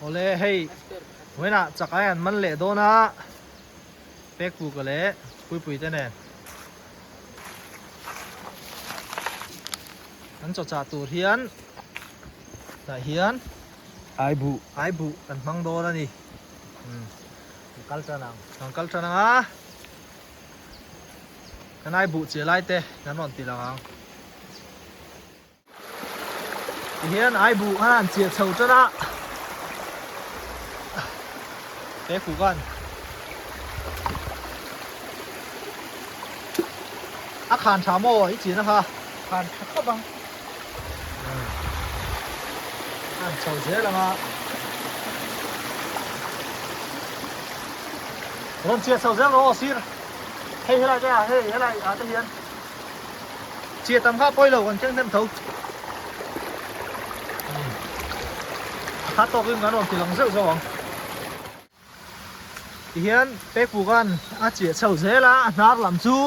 Awle hei vawiinah chakai an man leh dawn a, Pekpuka leh Puipui te nen an chaw chah tur hian tah hian Aibuh Aibuh kan hmang dawn a ni. Umm kan kal tan ang. Kan kal tan ang a, kan Aibuh chiah lai te kan rawn ti lang ang. Tihian Aibuh khan an chiah chho tan a, he fu khan a khan tha maw i chian a kha? Khan tha khawp ang. An chho zel ang a. Rawn chiah chho zel rawh aw sir. Hei helai te ah hei helai ah te hian chiah tam kha pawi lo kan keng hnem tho. A khat tawkin kan rawn ti lang zeuh zeuh ang. Tihian Pekpukan a chiah chho zel a, a hnar lam chu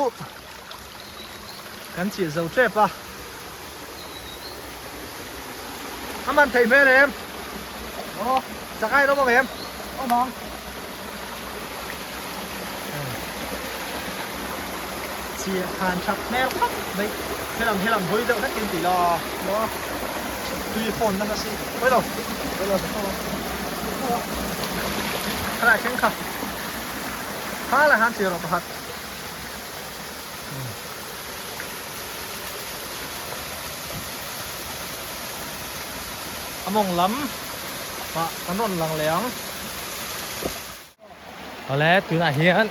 kan chiah zo tep a. A man theih hmel em? Aw, chakai rawm ang em? Awm ang. Chiah khan that hmel khawp mai. Helam helam hawi deuh hlek in tih la. Maw? Tui fawn nasa si. Hawi lo. Hawi lo. Khalai thleng kha. Kha lai han chiah rawh pakhat. A mawng lam ah kan rawn lang leh ang. Awle tunah hian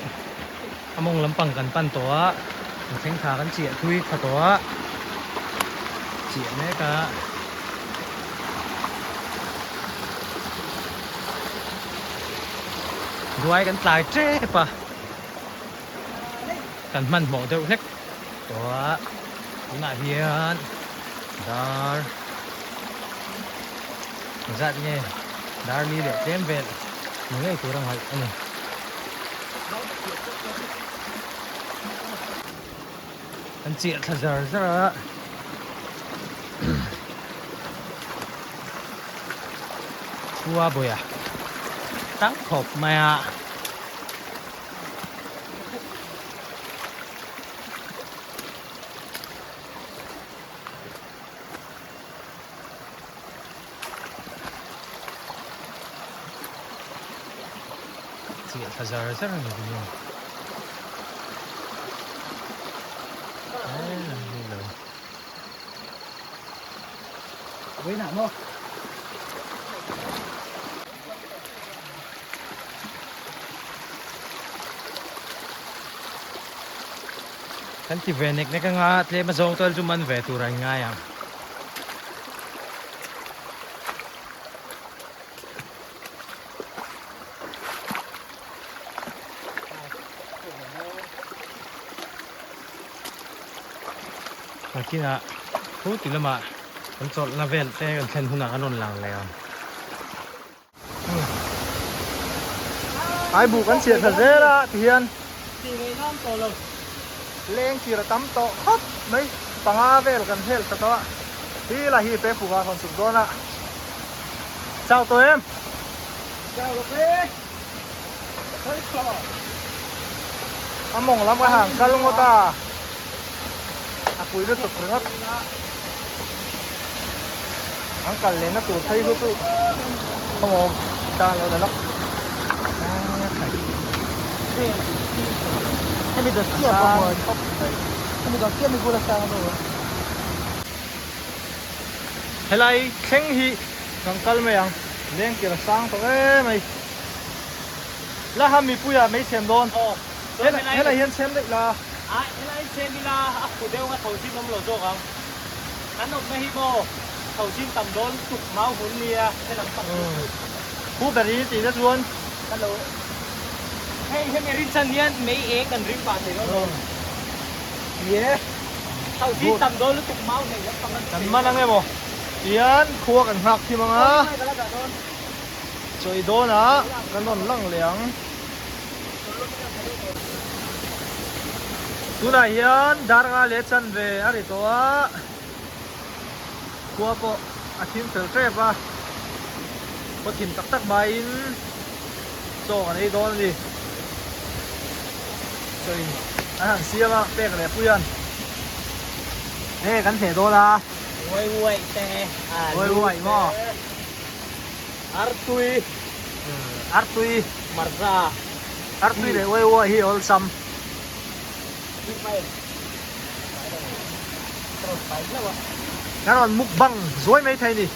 a mawng lampang kan pan tawh a, kan thleng thla kan chiah thui tha tawh a, chiah mek a. Ruai kan tlai tep a, kan hmanhmawh deuh hlek tawh a, tunah hian dar zat nge dar li leh tlem vel ni ngei tur a ngaih a ni. Kan chiah thla zar zar a. Khua bawih a tang khawp mai a. Chiah thla zar zar a ni bawk a. Kan ti ve nek nek anga tlem a zawng tal chu man ve tur a inngai ang. Nakinah thu ti lamah kan chawlhna vel te kan thlen hunah kan rawn lang leh ang. Ai buh kan chhiah thla zel a tihian leng tir a tam tawh khawp mai panga vel kan hel ta tawh a hi lah hi pe fuka rawn chuk dawn a chau tawh em? Chau lo e A mawng lam a hang kal ngawt a a pui lutuk ringawt an kal leh na tur phei chu chu khawmaw ta lo la lawk hemi dawt chiah pawh huan hemi dawt chiah mi bula sang a helai thleng hi kan kal mai ang leng tir a sang tawh em mai. La ha mipuia mei chhem dawn. Helai hian chhem daih la. A helai chhem ila a khu deuh a tho zin awm lo zawk ang. Kan awmna hi maw tho zin tam dawn tuk mau hun nia helam pang chu. Khu ber hi tih na chuan. Hello. Hei hemi rin chan hian mei eng kan ring pah thei dawn lo. Ye. Tho zin tam dawn lutuk mau nei lam pang an. Kan man ang emaw. Tihian khua kan nghak thim ang a. Chawi dawnah kan rawn lang leh ang. Tunah hian darnga leh chanve a ri tawh a, khua pawh a thim fel tep a. Khaw thim tak tak hmain chaw kan ei dawn a ni. Chaw in an han siam a pek leh pui an he kan hneh dawn a. Uai uai te Uai uai maw? Artui. Artui. Marza. Artui leh uai uai hi awlsam. Kan rawn mukbang zuai mai thei a ni.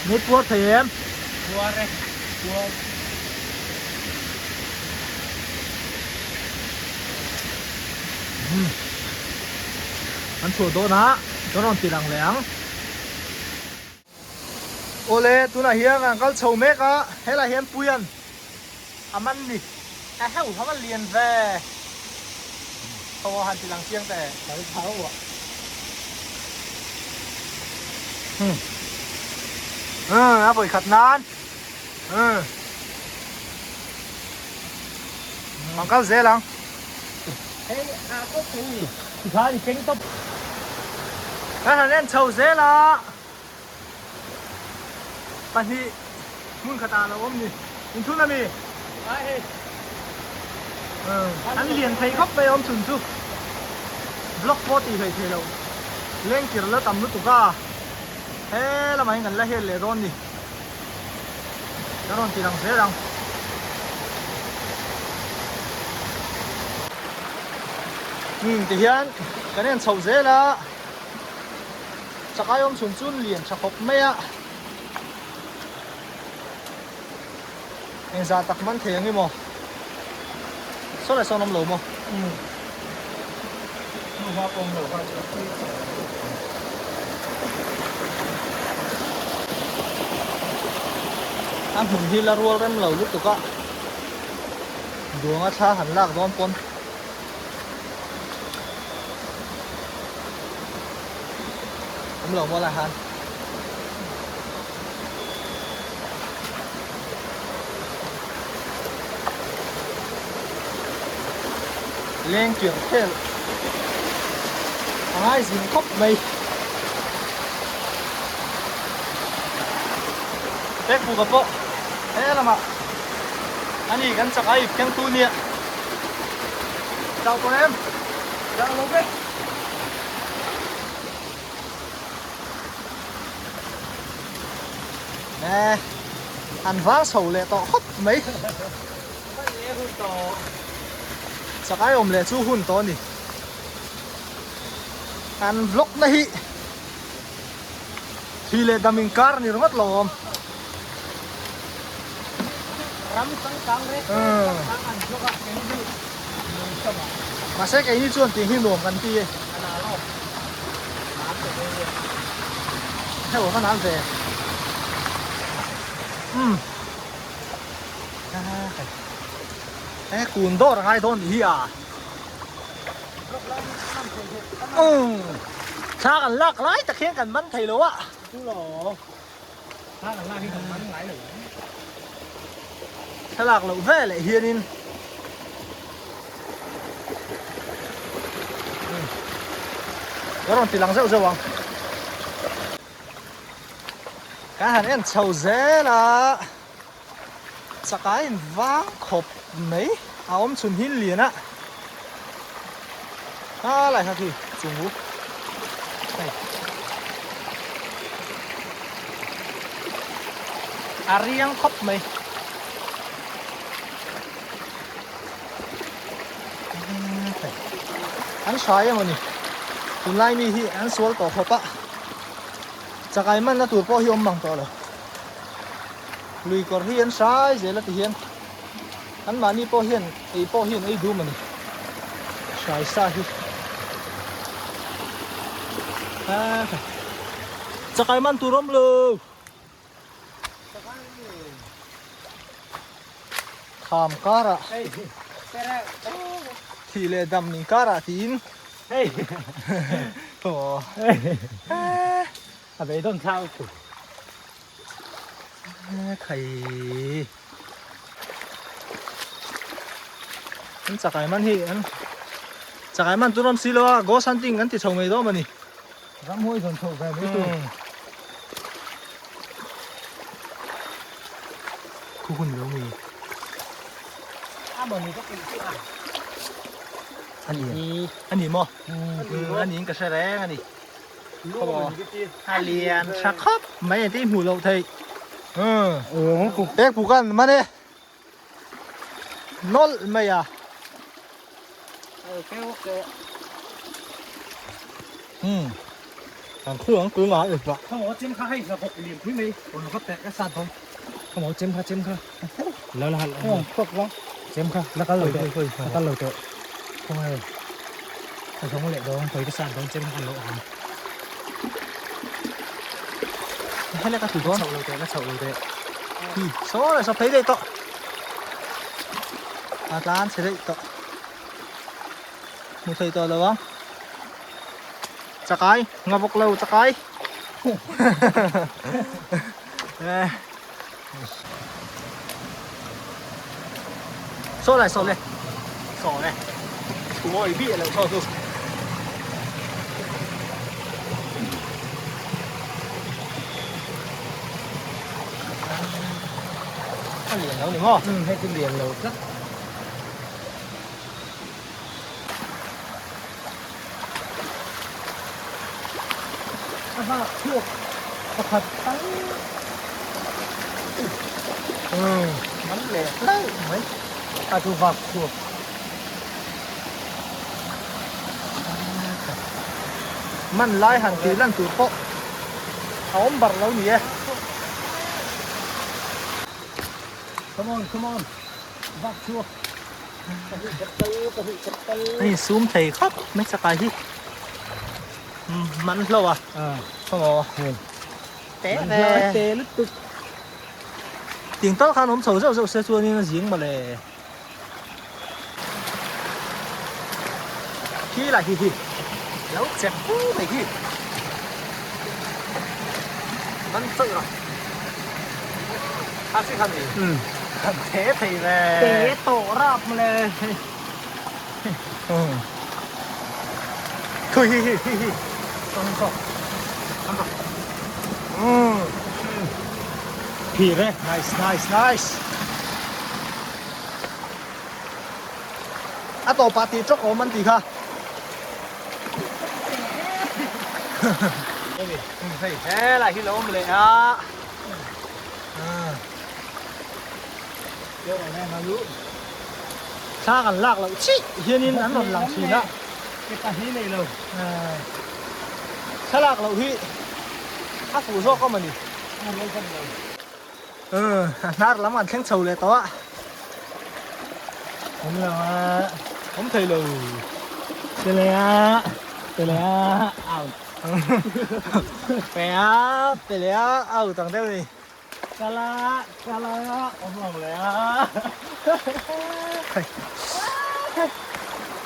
Ni puar thei em? Puar e. Puar. An chhuah dawn a, kan rawn ti lang leh ang. Awle, tunah hian kan kal chho mek a, helaiah hian Puia'n a man ni. A heuh hauh a lian ve. Tho a han ti lang chiang teh. Kal chho a. Hmm. Hmm, a vawi khat nan. Hmm. Ang kal zel ang. Hei, a ko pui. Tikhan i keng tawp. Kan han en chho zel a. Pahnih hmun khatah a lo awm ni. Inthun a mi? Ai hei. An lian thei khawp mai awm chhun chu. Block pawh tih hlei thei lo. Lengkir la tam lutuk a. He lamah hian kan la hel leh dawn ni. Kan rawn ti lang zel ang. Umm tihian kan en chho zel a. Chakai awm chhun chu lian tha khawp mai a. Engzah tak man thei ang emaw? Saw leh sawn awm lo maw? A hmun hi la rual rem lo lutuk a, duanga thla han lak dawn pawn. Awm lo maw lai han. Leng tirh khel a ngai zin khawp mai. Pekbuka pawh he lamah a ni kan chak a ip kengtu nia. Chau tawh em? Chau lo ve. Nè, an vang chho leh tawh khawp mai. Chakai awm leh chu hun tawh a ni. An vlog na hi thli leh dam inkar a ni ringawt lo awm. Ram changkang rek changkang an vlog a kei ni Mahse keini chuan tih hi nuam kan ti e. Hei ka nan ve. Umm. He kun dawr a ngai dawn tih hi a. Umm. Thla kan lak lai tak hian kan man thei lo a. Thlalak loh ve leh hianin ka rawn ti lang zeuh zeuh ang. Kan han en chho zel a, chakai in vang khawp mai a awm chhun hin lian a. A lai kha khi chung u hei a riang khawp mai an hrai emaw ni. Tunlai mi hi an sual tawh khawp a, chakai manna tur pawh hi awm mang tawh lo. Lui kawr hi an hrai zel a ti hian an mahni pawh hian ei pawh hi an ei dum a ni. Hrai sa hi. Chakai man tur awm lo. Kham karah thih leh dam ning karah tiin hei a beidawn thlau chu khai an chakai man hi an chakai man chu ram si lo a ghost hunting kan ti chho ngei dawn a ni. Ramhuai zawn chhoh ve mai tur. Khu hun lo mi. A mawni ka pui chu a. Ani. Ani maw? Ani in ka hre reng ani. A lian tha khawp mai a ti hmuh loh theih. Pek puk an man e. Nawlh mai a. Um kan khu ang tuna i bak. Kha maw chem kha hei sa bawk lian pui mai. Kon ka pek ka sat dawn. Kha maw chem kha chem kha. La la la. Oh khok la. Chem kha la kal lo teh. La kal lo teh. Khaw nge. Ka zawng leh dawn khawi ka sat dawn chem kha kan lo ang. Helai ka tu dawn. Chhoh lo teh la chhoh lo teh. Hi saw leh saw phei daih tawh. A tlan chhe daih tawh. Hmu thei tawh lo ang. Chakai nga bawk lo chakai. Saw lai saw le. Saw le. Thu oi bi lo saw chu. A lian lo ni maw? Ừ, hei chu lian lo tlat. A vak chhuak pakhat tal. Ừ, man leh hlauh mai. A chu vak chhuak. Man lai han tih lan tur pawh a awm bar lo ni e. Come on, come on. Vak chhuak. Hei sum thei khawp mai chakai hi man hlo a khaw te ve te lutuk ting tal khan awm chho zeuh zeuh se chuanin a zing mawle khi lah hi hi lo chek fu mai khi man chauh rồi a chi khan ni kan the thei ve te to rap mawle Thôi hi hi hi hi Xong xong Xong rồi Ừ Phir e Nice nice nice A tawpah tih tawk awm an tih kha. Hei helai hi lo awm leh a. Thla kan lak loh chih hianin an rawn lang thin a. Thla lak loh hi a fuh zawk awm a ni. A hnar lam an thleng chho leh tawh a. Awm lo a. Awm thei lo. Pe leh a. Pe leh a. Out. Pe a. Pe leh a. Out ang deuh ni. Kal a. Kal a. Awm lo leh a.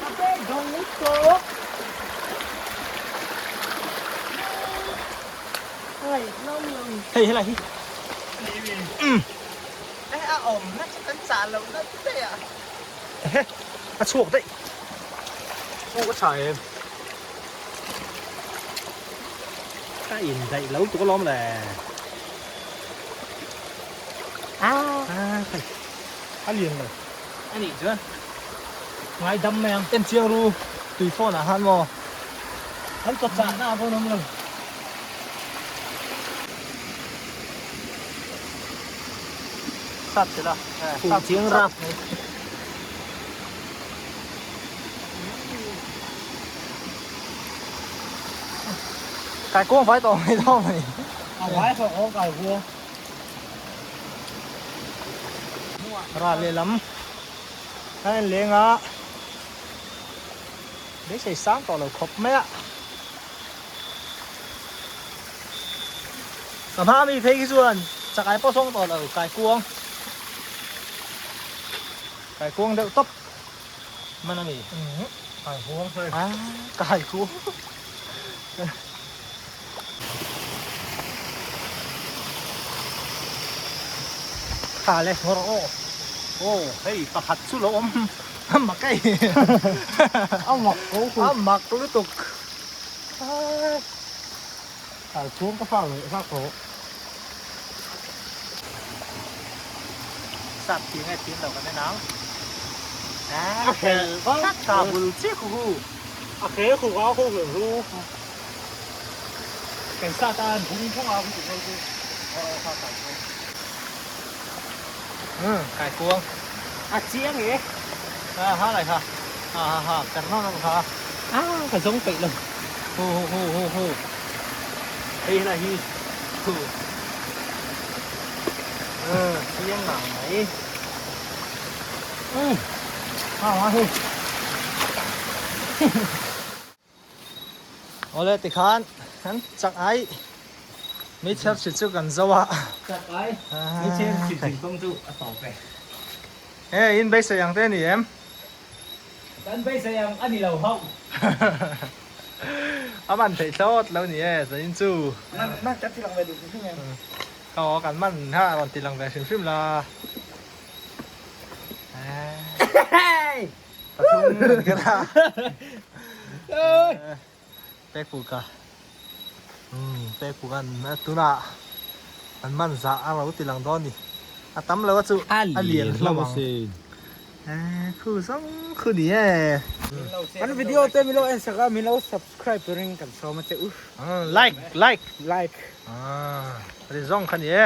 A pek dawng lutuk. Hei helai hi. A awm na chu kan chah loh na daih a. Ehe a chhuak daih. Aw ka tha em. Ka in daih lo tuk alawm le. A hei a lian lo. A nih chuan ngai dam mai ang. En chiang ru tui phone ah khan maw. An kawt chah na a pawn awm lo. Sat se la. Sat chiang rap. Kaikuang vai tawh mai dawn mai. A vai tawh awm kaikuang. Ral lehlam a en leng a, beisei sang tawh lo khawp mai a. Ka hma mi phei khi chuan chakai pawh sawng tawh lo kaikuang kaikuang deuh tawp man a ni. Kaikuang hei. Ah kaikuang. Kha le ngawr aw aw hei pakhat chu lo awm a mak ei a mak ko a mak lutuk Kai chhung ka fak leh fak tawh. Sap thing nge thing lo kan en ang. A khel vak tha bul chiah khu hu. A khel khu ka khu khel ru. Kan sa ta an phung phung a khu khu khu. Aw kha kai kuang. Um kai kuang. A chiang e. Ha ha lai kha. Ha ha ha kar no no kha. A ka zawng peih lo. Hu hu hu hu hu. Hei hi lai hi. Hu. Ừ, chiang ngang mai. Ừ. Ha ha hu. Awle tikhan kan chak ai meichher chhit chu kan zo a. Chak ai meichher chhit zin kawng chu a tawp e. Hei in beisei ang te ni em? Kan beisei ang a ni lo hauh. A man theih thlawt lo ni e zanin chu. Man kan ti lang ve duh hrim hrim em? Aw kan man kha rawn ti lang ve hrim hrim la. Pathum kan kal a. Pekpuka. Umm Pekpuka an tunah an man zah a lo ti lang dawn ni. A tam lo a chu a lian hlauh ang. Eh khu zawng khu ni e. Kan video te min lo en sak a min lo subscribe turin kan sawm a che u. Like like like. Ah ri zawng kha ni e.